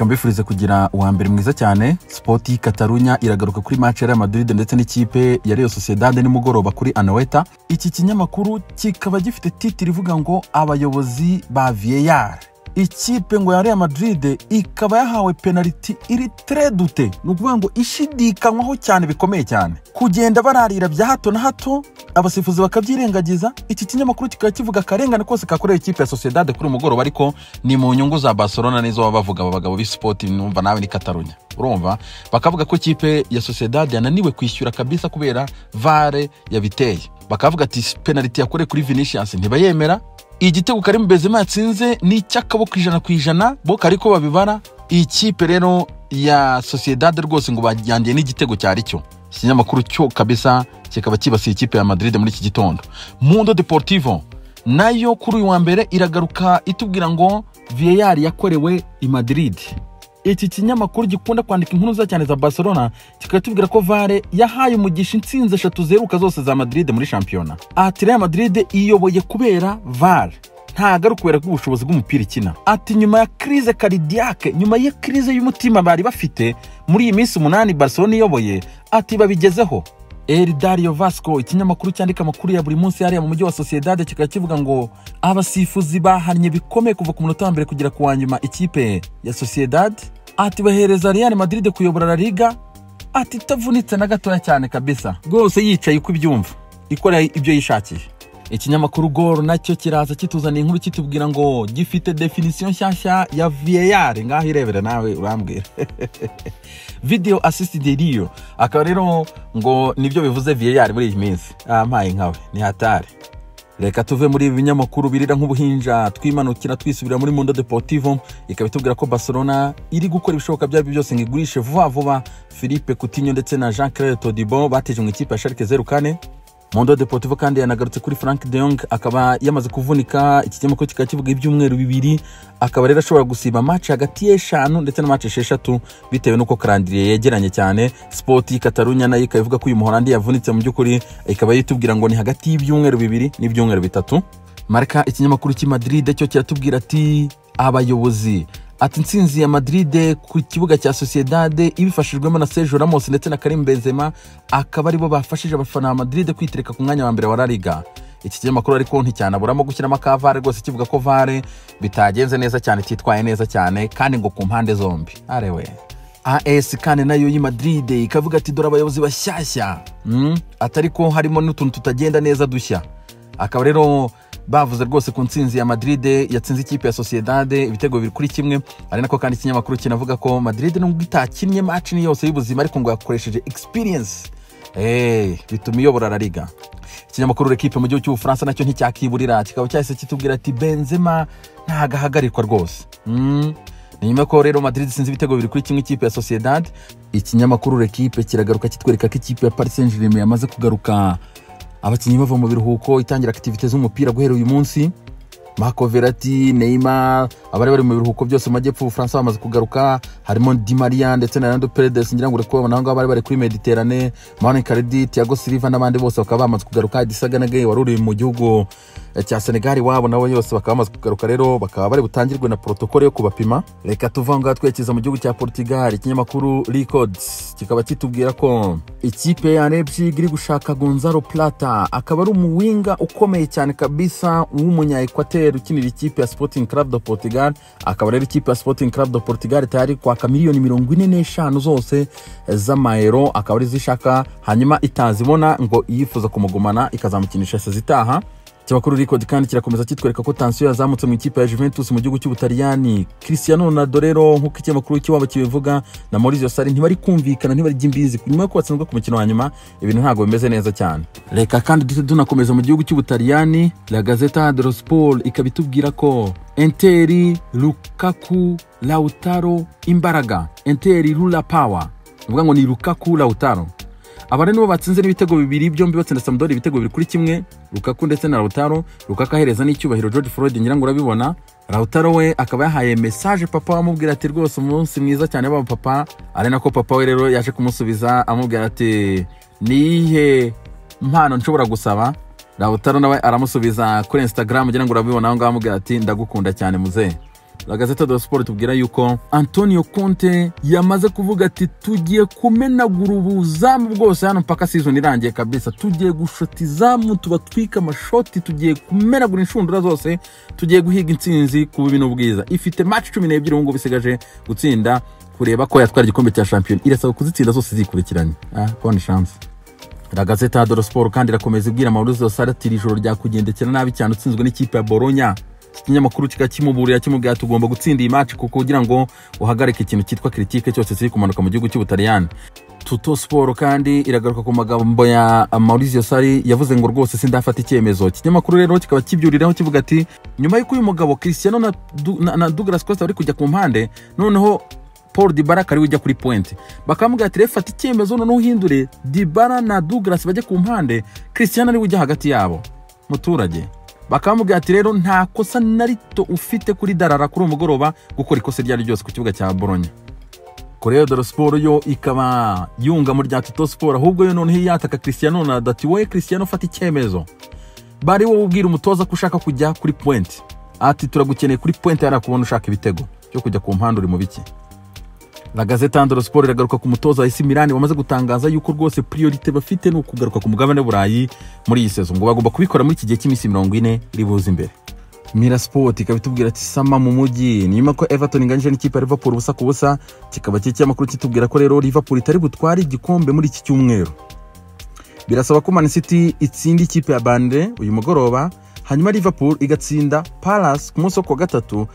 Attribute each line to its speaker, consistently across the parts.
Speaker 1: Reka mbifurize kugira uwa mbere mwiza cyane. Sport Catalunya iragaruka kuri match ya Real Madrid ndetse n'ikipe ya Real Sociedad nimugoroba kuri Anoeta. Iki kinyamakuru kikaba gifite titre ivuga ngo abayobozi ba VAR. Ikipe ngo ya Real Madrid ikaba yahawe penalty iri très douteux, ni ukuvuga ngo ishidikanywaho cyane bikomeye cyane, kugenda bararira bya hato na hato, abasifuzi bakabyirengagiza. Iki kinyamakuru kikaba kivuga akarengane kose kakorewe ikipe ya Sociedad kuri uyu mugoroba, ariko ni mu nyungu za Barcelona nizo baba bavuga aba bagabo b'Sport. Numva nawe ni Catalunya, urumva bakavuga ko ikipe ya Sociedad yananiwe kwishyura kabisa kubera VAR yabiteye. Bakavuga ati penalty yakorewe kuri Vinicius ntibayemera, igitego Karim Benzema yatsinze ni icy'akaboko 100%, bo kariko babibara. Iyi kipe rero ya Sociedad rwose ngo bajyandiye n'igitego cyari cyo. Ikinyamakuru cyo kabisa kikaba kibasiye ikipe ya Madrid muri iki gitondo. Mundo Deportivo nayo kuri uyu wa mbere iragaruka itubwira ngo VAR yakorewe i Madrid. Iki kinyamakuru gikunda kwandika inkuru nziza cyane za Barcelona kikaba kitubwira ko VAR yahaye umugisha intsinzi 3 ziheruka zose za Madrid muri shampiyona. Ati Real Madrid iyoboye kubera VAR, ntago ari ukubera ubushobozi bw'umupira ikina. Ati nyuma ya crise cardiaque, nyuma ya crise y'umutima bari bafite muri iyi minsi 8 Barcelona iyoboye, ati babigezeho. El Dario Vasco, ikinyamakuru cyandika amakuru ya buri munsi hariya mu mujyi wa Sociedad, kikaba kivuga ngo abasifuzi bahannye bikomeye kuva ku munota wa mbere kugera ku wa nyuma ikipe ya Sociedad. Ati bahereza Real Madrid kuyobora La Liga, ati itavunitse na gatoya cyane kabisa, rwose yicaye uko ibyumva, ikora ibyo yishakiye. Ikinyamakuru Gol nacyo kiraza kituzaniye inkuru kitubwira ngo gifite definition nshyashya ya VAR. Ngaho irebera nawe urambwira. Video assisted Rio, akaba rero ngo nibyo bivuze VAR muri iyi minsi. Mpaye nkawe ni hatari. Reka tuve muri ibi binyamakuru birira nk'ubuhinja, twimanukira twisubira muri Mundo Deportivo, ikaba itubwira ko Barcelona iri gukora ibishoboka byabyo byose ngo igurishe vuba vuba Philippe Coutinho ndetse na Jean-Claire Todibo bateje mu ikipe ya Schalke 04. Mundo Deportivo kandi yanagarutse kuri Frank de Jong, akaba yamaze kuvunika. Iki kinyamakuru kikaba kivuga ibyumweru 2, akaba rero ashobora gusiba match hagati y'5 ndetse na match 6 bitewe n'uko calendrier yegeranye cyane. Sport Catalunya nayo ikaba ivuga ko uyu Muholandi yavunitse mu by'ukuri, ikaba yitubwira ngo ni hagati y'ibyumweru 2 n'ibyumweru 3. Marca, ikinyamakuru cy'i Madrid cyo kiratubwira ati abayobozi, ati intsinzi ya Madrid ku kibuga cya Sociedad ibifashijwemo na Sergio Ramos ndetse na Karim Benzema, akaba aribo bafashije abafana ba Madrid kwitereka ku mwanya wa mbere wa La Liga. Iki kinyamakuru ariko nticyanaburamo gushyiramo akavare rwose, kivuga ko VAR bitagenze neza cyane, kitwaye neza cyane kandi ngo ku mpande zombi. Arewe AS kandi nayo y'i Madrid ikavuga ati dore abayobozi bashyashya, atari ko harimo n'utuntu tutagenda neza dushya. Akaba rero bavuze rwose ku ntsinzi ya Madrid yatsinze ikipe ya Sociedad ibitego 2-1. Ari nako kandi ikinyamakuru kinavuga ko Madrid nubwo itakinnye match ni yose y'ubuzima, ariko ngo yakoresheje experience bituma iyobora La Liga. Ikinyamakuru L'Equipe mu gihugu cy'Ubufaransa nacyo nticyakiburira, kikaba cyahise kitubwira ati Benzema ntagahagarikwa rwose. Ni nyuma ko rero Madrid itsinze ibitego 2-1 ikipe ya Sociedad. Ikinyamakuru L'Equipe kiragaruka kitwereka ko ikipe ya Paris Saint-Germain yamaze kugaruka, abakinnyi bava mu biruhuko, itangira activité z'umupira guhera uyu munsi. Marco Verratti, Neymar, abari bari mu biruhuko byose mu majyepfo y'Ubufaransa bamaze kugaruka, harimo Di Maria ndetse na Leandro Paredes, ngira ngo ureko aho ngaho bari bari kuri Mediterane, Mauro Icardi, Thiago Silva n'abandi bose bakaba bamaze kugaruka. Idrissa Gana Gueye wari uri mu gihugu cya Senegal iwabo nabo yose bakaba bamaze kugaruka, rero bakaba bari butangirwe na protocole yo kubapima. Reka tuva ngaho twerekeza mu gihugu cya Portugal. Ikinyamakuru Records kikaba kitubwira ko ikipe ya Leipzig iri gushaka Gonzalo Plata, akaba ari umuwinga ukomeye cyane kabisa w'umunya Equateur ukinira ikipe ya Sporting Club de Portugal. Akaba rero ikipe ya Sporting Club de Portugal tayari kwaka miliyoni 45 zose z'amayero, akaba ari zishaka, hanyuma itazibona ngo yifuza kumugumana ikazamukinisha sezitaha. Ikinyamakuru Record kandi kirakomeza kitwereka ko tension yazamutse mu ikipe ya Juventus mu gihugu cy'Ubutaliyani. Cristiano Ronaldo rero nk'uko ikinyamakuru cy'iwabo kibivuga na Maurizio Sarri ntibari kumvikana, ntibari imbizi nyuma yo kubatsindwa ku mukino wa nyuma, ibintu ntabwo bimeze neza cyane. Reka kandi duhite tunakomeza mu gihugu cy'Ubutaliyani. La Gazzetta dello Sport ikaba itubwira ko Inter Lukaku Lautaro imbaraga, Inter Lula Power, uvuga ngo ni Lukaku Lautaro. Aba nibo batsinze n'ibitego 2 byombi, batsinda Sampdoria ibitego 2-1, Lukaku ndetse na Lautaro. Lukaku ahereza n'icyubahiro George Floyd, ngira ngo urabibona. Lautaro we akaba yahaye message papa amubwira ati rwose umunsi mwiza cyane baba papa. Ari nako papa we rero yaje kumusubiza amubwira ati nihe mpano nshobora gusaba. Lautaro nawe aramusubiza kuri Instagram, ngira ngo urabibona aho ngaho, amubwira ati ndagukunda cyane muzee. La Gazzetta dello Sport tubwira yuko Antonio Conte yamaze kuvuga ati tugiye kumenagura ubuzamu bwose hano mpaka season irangiye kabisa, tugiye gushota izamu, tubatwika amashoti, tugiye kumenagura inshundura zose, tugiye guhiga intsinzi ku bubi n'ubwiza. Ifite match 12 ubu ngubu isigaje gutsinda kureba ko yatwara igikombe cya shampiyona, irasaba kuzitsinda zose zikurikiranye. Bonne chance. La Gazzetta dello Sport kandi irakomeza ibwira Maurizio Sarri ati ijoro ryakugendekera nabi cyane utsinzwe n'ikipe ya Bologna. Iki kinyamakuru kikakimuburira kimubwira tugomba gutsinda iyi match kuko kugira ngo uhagarike ikintu cyitwa critique cyose kiri kumanuka mu gihugu cy'Ubutaliyani. Tutto Sport kandi iragaruka ku magambo ya Maurizio Sarri yavuze ngo rwose sindafata icyemezo. Ikinyamakuru rero kikaba kibyuriraho kivuga ati nyuma y'uko uyu mugabo Cristiano na Douglas Costa bari kujya ku mpande, noneho Paul Dybala kari ujya kuri point, bakamubwira ati fata icyemezo noneho uhindure Dybala na Douglas bajye ku mpande, Cristiano ari ujya hagati yabo. Muturage bakamubwira ati rero nta kosa na rito ufite kuri Darara kuri umugoroba gukora ikosa ryari ryose ku kibuga cya Bologna. Corriere dello Sport yo ikaba yunga mu rya Tutto Sport, ahubwo yo noneho yataka Cristiano na dati wowe Cristiano fata icyemezo, bari wowe ubwira umutoza ko ushaka kujya kuri point, ati turagukeneye kuri point yarakubona ushaka ibitego cyo kujya ku mpande uri mu biki. La Gazzetta dello Sport iragaruka ku mutoza wa AC Milan wamaze gutangaza yuko rwose priorité bafite ni ukugaruka ku mugabane w'Uburayi muri iyi saison, ngo bagomba kubikora muri iki gihe cy'iminsi 40 iri buze imbere. Mira Sport ikaba itubwira ati sama mu mujyi ni nyuma ko Everton inganyije n'ikipe ya Liverpool ubusa ku busa, kikaba cy'ikinyamakuru kitubwira ko rero Liverpool itari butware igikombe muri iki cyumweru. Birasaba ko Man City itsinda ikipe ya Burnley uyu mugoroba, hanyuma Liverpool igatsinda Palace ku munsi wo kuwa gatatu,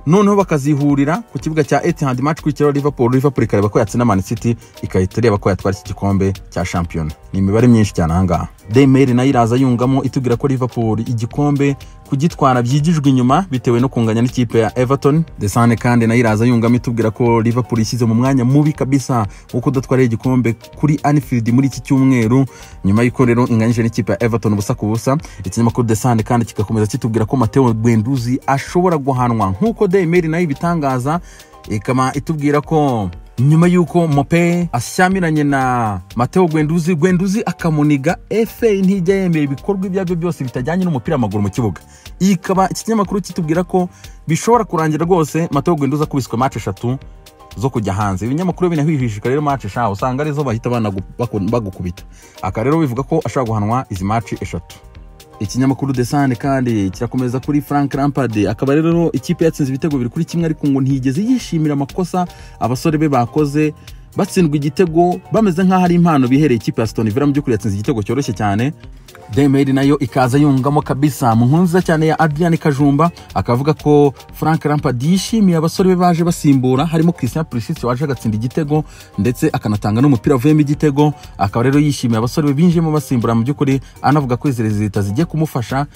Speaker 1: noneho bakazihurira ku kibuga cya Etihad match kwikiraho Liverpool ikareba ko yatsinda Man City ikahita ireba ko yatwara iki gikombe cya shampiyona. Ni imibare myinshi cyane aha ngaha. Daily Mail nayo iraza yungamo itubwira ko Liverpool igikombe kugitwara byigijwe inyuma bitewe no kunganya n'ikipe ya Everton. The Sun kandi nayo iraza yungamo itubwira ko Liverpool ishyize mu mwanya mubi kabisa wo kudatwara igikombe kuri Anfield muri iki cyumweru nyuma y'uko rero inganyije n'ikipe ya Everton ubusa ku busa. Ikinyamakuru The Sun kandi kigakomeza kitubwira ko Matteo Guendouzi ashobora guhanwa nk'uko Daily Mail nayo ibitangaza, ikaba itubwira ko nyuma y'uko Mope ashyamiranye na Matteo Guendouzi, Guendouzi akamuniga, FA ntijya yemera ibikorwa ibyo aribyo byose bitajyanye n'umupira w'amaguru mu kibuga. Ikaba iki kinyamakuru kitubwira ko bishobora kurangira rwose Matteo Guendouzi akubiswe match 3 zo kujya hanze. Ibinyamakuru binahwihishika rero match 5 usanga arizo bahita bagukubita. Aka rero bivuga ko ashobora guhanwa izi match 3. Ikinyamakuru The Sun kandi kirakomeza kuri Frank Lampard, akaba rero ikipe yatsinze ibitego 2-1 ariko ngo ntiyigeze yishimira amakosa abasore be bakoze, batsindwa igitego bameze nk'aho ari impano bihereye ikipe ya Aston Villa. Mu by'ukuri yatsinze igitego cyoroshye cyane. Daily Mail nayo ikaza yungamo kabisa mu nkuru nziza cyane ya Adrian Kajumba, akavuga ko Frank Lampard yishimiye abasore be baje basimbura, harimo Christian Pulisic waje agatsinda igitego ndetse akanatanga n'umupira avuyemo igitego. Akaba rero yishimiye abasore be binjiyemo basimbura, mu by'ukuri anavuga ko izi resultat zigiye kumufasha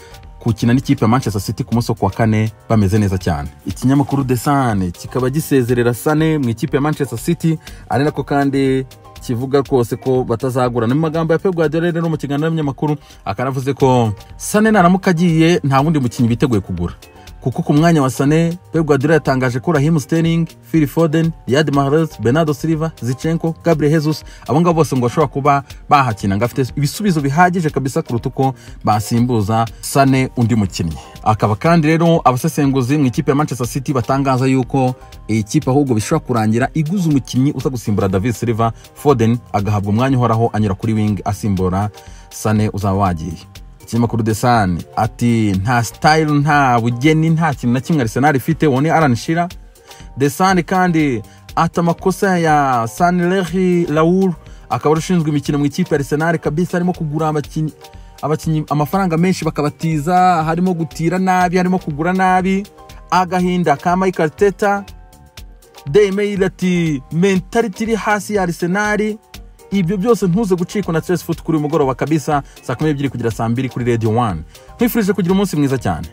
Speaker 1: gukina n'ikipe ya Manchester City ku munsi wa kane bameze neza cyane. Ikinyamakuru The Sun kikaba gisezerera Sane mu ikipe ya Manchester City, ari nako kandi kivuga rwose ko batazagurana. Mu magambo ya Pep Guardiola rero mu kiganiro n'abanyamakuru akanavuze ko Sane naramuka agiye nta wundi mukinnyi biteguye kugura, kuko ku mwanya wa Sane Pep Guardiola yatangaje ko Raheem Sterling, Phil Foden, Riyad Mahrez, Bernardo Silva, Zinchenko, Gabriel Jesus abo ngabo bose ngo bashobora kuba bahakina, ngo afite ibisubizo bihagije kabisa kuruta uko basimbuza Sane undi mukinnyi. Akaba kandi rero abasesenguzi mu ikipe ya Manchester City batangaza yuko iyi kipe ahubwo bishobora kurangira iguze umukinnyi uza gusimbura David Silva, Foden agahabwa umwanya uhoraho anyura kuri wing asimbura Sane uzaba wagiye. Ikinyamakuru The Sun ati nta style, nta bugeni, nta kintu na kimwe Arsenal ifite, wone Alan Shearer. The Sun kandi ati amakosa ya Sanleri Raoul, akaba ushinzwe imikino mu ikipe ya Arsenal kabisa, arimo kugura abakinnyi amafaranga menshi bakabatiza, harimo gutira nabi, harimo kugura nabi. Agahinda ka Michael Arteta. Daily Mail ati mentality iri hasi ya Arsenal. Ibyo byose ntuze gucikwa na Stress Foot kuri mugoroba kabisa saa 12 kugera saa 2 kuri Radio 1. Nkwifurije kugira umunsi mwiza cyane.